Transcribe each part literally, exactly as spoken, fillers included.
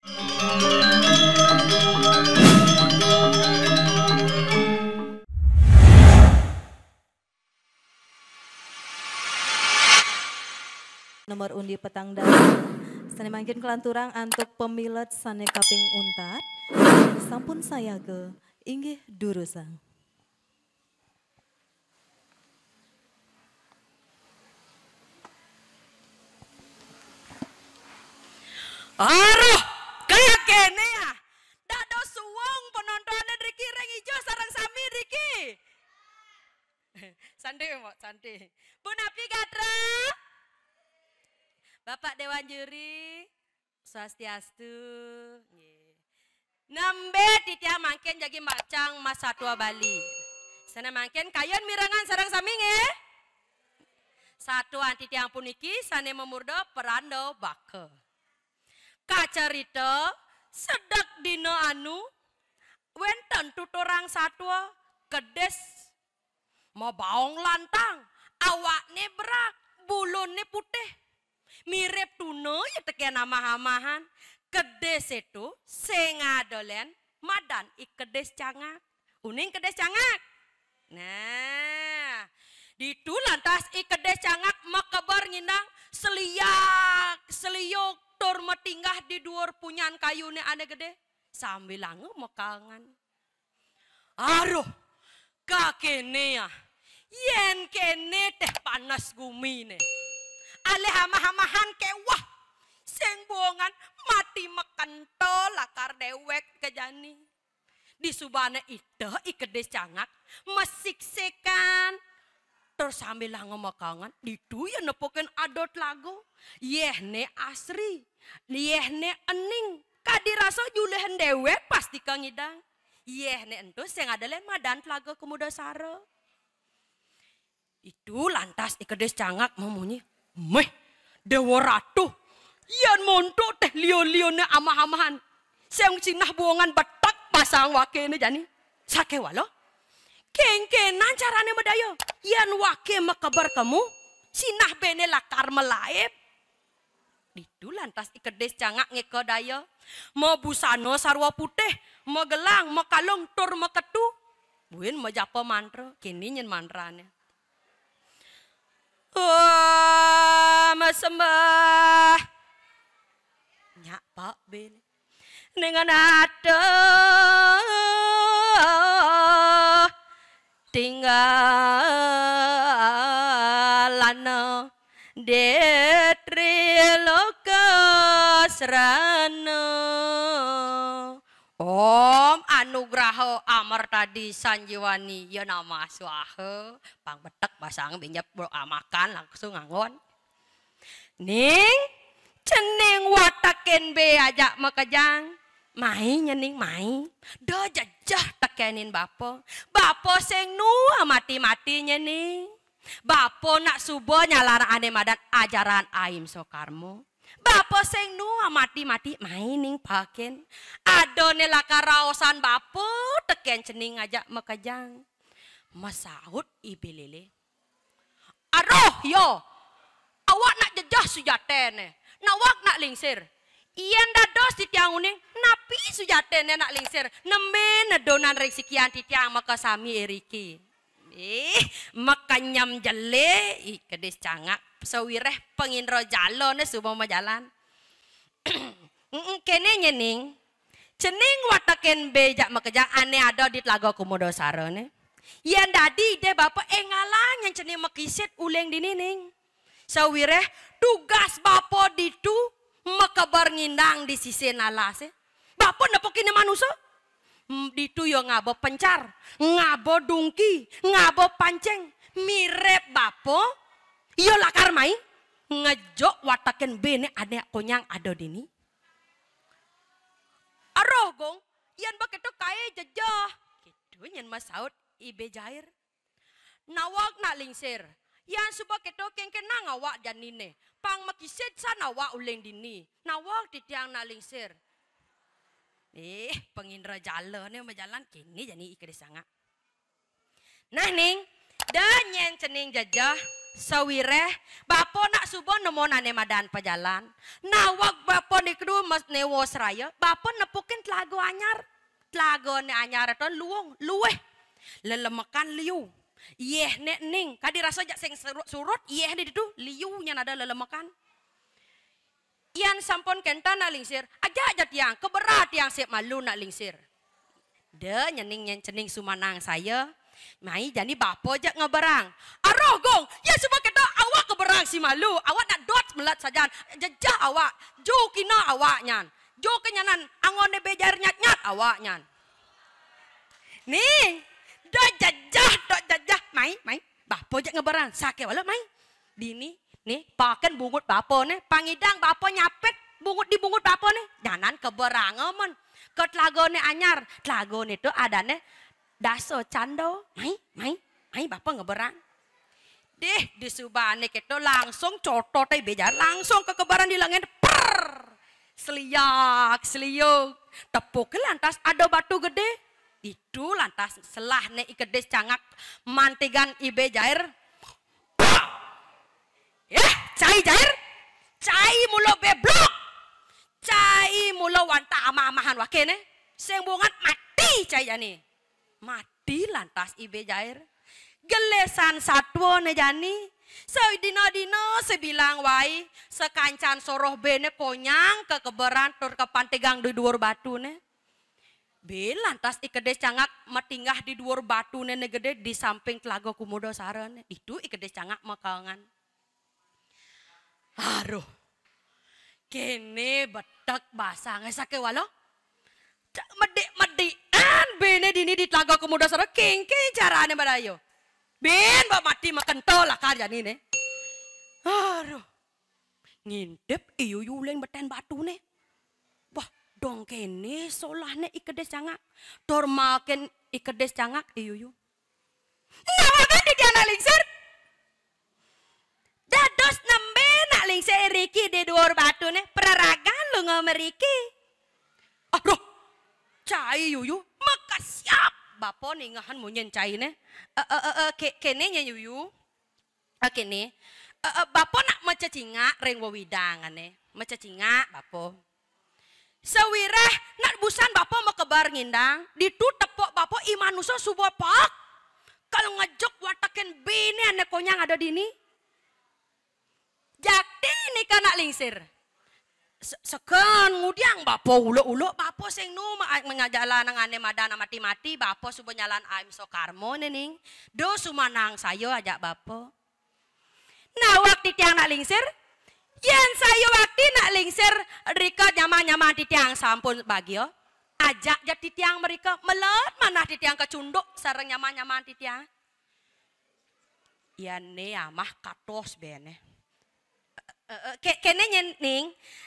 Nomor undi petang dasa. Sané mangkin kalanturang antuk pamilet sané kaping untat. Sampun sayaga, inggih durusang. Aruh, kakéné ya. Dados suwung penontoné driki ring ija sareng sami driki. Santai, Mbok, santai. Punapi gatra? Bapak Dewan Juri, swastiastu. Nggih. Nembé titiang mangkin jagi macang Mas Satua Bali. Sané mangkin kayun mirengang sareng sami nggih. Satuan titiang puniki sané mamurda Pranda Baka. Kacarita sedek dina anu wénten tuturang satua kedis mabaong lantang, awakné berak, buluné putih. Mirip tuna ya tekén amah-amahan. Kedis itu sing ada lén madan I Kedis Cangak. Uning Kedis Cangak. Nah, ditu lantas I Kedis Cangak makeber ngindang seliak, seliuk tur matinggah di duur punyan kayuné ané gedé, sambilanga makaengan. Aruh, kakéné ya. Yén kéné téh panas guminé. Alih amah-amahan kéweh. Sing buungan mati makenta lakar déwék ka jani. Disubané iteh I Kedis Cangak masiksikan. Tur sambilanga makaengan, ditu ya nepukin ada tlaga. Yéhné asri, yéhné ening. Kadi rasa julihan déwék pastika ngidang. Yéhné ento sing ada lén madan Tlaga Kumudasara. Itu lantas I Kedis Cangak mamunyi, "Méh, Déwa Ratu, yén monto téh liya-liyané amah-amahan, sing sinah buungan betek basang wakéné jani. Sakéwala, kéngkénan carané madaya, yén waké makeber kemu, sinah béné lakar malaib." Ditu lantas I Kedis Cangak ngéka daya. Mabusana sarwa putih, magelang, makalung, tur maketu. Buin majapa mantra, kéné nyén mantrané. Wah, masembah. Nyak pak bin. Dengan atuh tinggalana di Lokasrana. Om anugraha amertadi sanjiwani ya namah swaha. Pang betek basang binjep amakan langsung nganggon. Ning, cening watekin bé ajak makejang. Mai nyening mai. Da jejeh tekenin bapa. Bapa sing nuah mati-mati nyening. Bapa nak suba nyalaran ané madan ajaran Ahimsa Karma. Bapa sing nuah mati-mati mai ning pakin. Adané lakar raosan bapa tekén cening ajak makejang. Masaut I Bililih. Aduh, ya. Awak nak jejeh sujaténé. Nawak nak lingsir. Yén dados titiang uning, napi sujaténé nak lingsir? Nembé nedonan ring sikian titiang makasami iriki. Ih, makenyem jelé, I Kedis Cangak, sawiréh pang indra jalané suba majalan. Heeh, kéné nyening. Cening watekin bé ajak makejang ané ada di Tlaga Kumudasarané. Yén dadi idih bapa énggalang nyén cening makisid uling dini ning. Sawiréh tugas bapa ditu makeber ngindang di sisin alasé. Bapa nepukin manusa. Hmm, ditu ya ngaba pencar, ngaba dungki, ngaba pancing. Mirip bapa, ya lakar mai ngejuk watekin béné ané konyang ada dini. Aroh, Gung, yén ba kéto kaé jejeh. Kéto nyén masaut I Bé Jair. Nawak nak lingsir. Yén suba kéto kéngkénang awak janiné. Pang makisid san awak uling dini. Nawak titiang nak lingsir. Ih, pang indra jalané majalan kéné jani I Kedis Cangak. Nah, ning, Da nyén cening jejeh, sawiréh, bapa nak suba nemu ané madan pajalan. Naweg bapa niku mas néwa seraya, bapa nepukin telaga anyar. Telagané anyar to luung, luwih. Lelemekan liu. Yéhné ening, kadi rasa jak sing surut-surut, yéhné ditu liu nyén ada lelemekan. Yan sampun kénten nak lingsir, ajak ja tiang, kebera tiang sik malu nak lingsir. Da nyening nyén cening sumanang saya, mai jani bapa ja ngeberang. Aroh gong, ya suba kéto awak keberang si malu, awak nak dot melat sajan, jejeh awak, ju kina awak nyan. Jo kenyanan angoné bé jair nyat-nyat awak nyan. Ning, da jejeh, da jejeh, mai, mai. Bapa ja ngeberang, saké wala mai. Dini, nih, paken bungut bapa né, pangidang bapa nyapit bungut di bungut bapa né. Nyanan keberang men. Ke telagané anyar, telagané to adané dasa canda. Mai, mai, mai bapa ngeberang. Dih, disubané kéto langsung cotot i bé jair, langsung kekeberan di lengen. Per! Seliak, seliuk. Tepuké lantas ada batu gedé. Ditu lantas selahné i kedis cangak mantigang i bé jair. Pah! Eh, cai jair. Cai mula beblok. Cai mula wantah amah-amahan waké né. Sing bungat mati cai jani. Mati lantas i bé jair. Gelisan satua né jani. Sadina-dina sabilang wai, sakancan soroh bé né konyang kekeberan tur kapantigang di duur batu né. Bé lantas i kedis cangak matinggah di duur batu né, né gedé di samping telaga Kumudasara né. Ditu i kedis cangak makaengan. Aduh. Kéné betek basangé saké wala. Cak medik-medikan bé né dini di telaga Kumudasara, kéngkén carané madaya. Bin ba mati makenta lakar jani né. Aduh. Ngintip i Yuyu uling betén batu né. Wah, dong kéné solahné i kedis cangak. Tur makin i kedis cangak i Yuyu. Nawega titiang nak lingsir? Dados nembé nak lingsir iriki di duur batu né, praragan lunga mriki. Aduh, cai Yuyu, makesiab. Bapa ningehan munyin cainé. Eh, eh, eh, eh, ké-, kéné nyén Yuyu. Eh, kéné. Eh, eh, bapa nak macecingak ring wewidangané. Macecingak, bapa. Sawiréh nak busan bapa makebar ngindang, ditu tepuk bapa i manusa suba paek. Kal ngejuk watekin bé né ané konyang ada dini. Jakti nika nak lingsir. Se-, seken ngudiang bapa uluk-uluk, bapa sing nu ma-, mangajalanang ané madan mati-mati, bapa suba nyalan aim sokarma né ning. Do sumanang saya ajak bapa. Naweg titiang nak lingsir, yén saya wakti nak lingsir, rika nyaman-nyaman titiang sampun bagia. Ajak ja titiang mrika, meled manah titiang kacunduk sareng nyaman-nyaman titiang. Yén né amah katos bé né. Eh, eh, ké-, kéné nyén ning,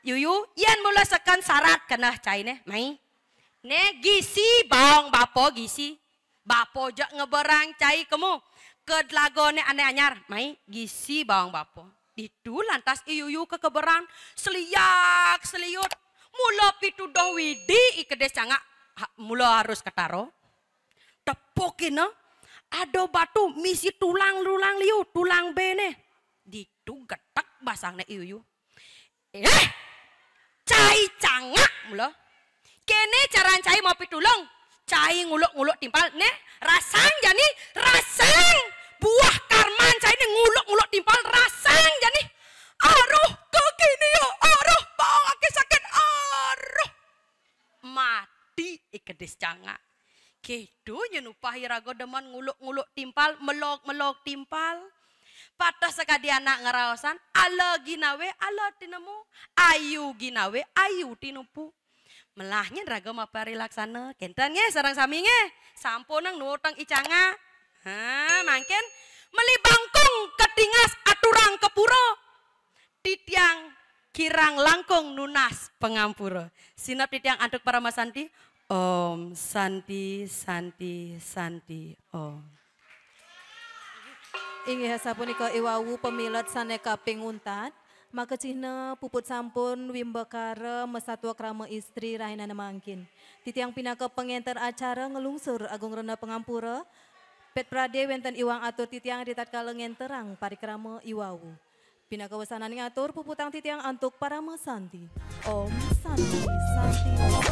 Yuyu, yén mula seken sarat keneh cainé, mai. Né gisi baong bapa gisi. Bapa ja ngeberang cai kemu. Ka telagané ané anyar, mai gisi baong bapa. Ditu lantas i Yuyu kekeberan, seliak, seliut. Mula pituduh Widi i kedis cangak, ha-, mula harus ketara. Tepukina, ada batu misi tulang-tulang liu, tulang bé né. Ditu getek basangné i Yuyu. Eh, cai cangak mula. Kéné caran cai mapitulung. Cai nguluk-nguluk timpal. Né, rasang jani, rasang. Buah karman cai né nguluk-nguluk timpal, rasang jani. Aruh, kéné ya, aruh, baong aké sakit, aruh. Mati i kedis cangak. Kéto nyén upah iraga demen nguluk-nguluk timpal, melog-melog timpal. Pateh sakadi anak ngraosan, ala ginawé, ala tinemu, ayu ginawé, ayu tinupu. Melah nyén raga maparilaksana, kénten nggih sareng sami nggih. Sampunang nuutang i cangak. Ha, mangkin meli bangkung katingas aturang ka pura. Titiang kirang langkung nunas pangampura. Sineb titiang antuk paramasanti. Om Santi, Santi, Santi, Om. Inggih sapunika i wau pamilet sané kaping untat, makacihna puput sampun wimbakara masatwa krama istri rahinané mangkin. Titiang pinaka pangénter acara nglungsur agung rena pangampura. Pet prade wenten iwang atur titiang ri tatkala ngenterang parikrama iwau. Pinaka wesanan ngatur puputang titiang antuk parama santi. Om Santi Santi.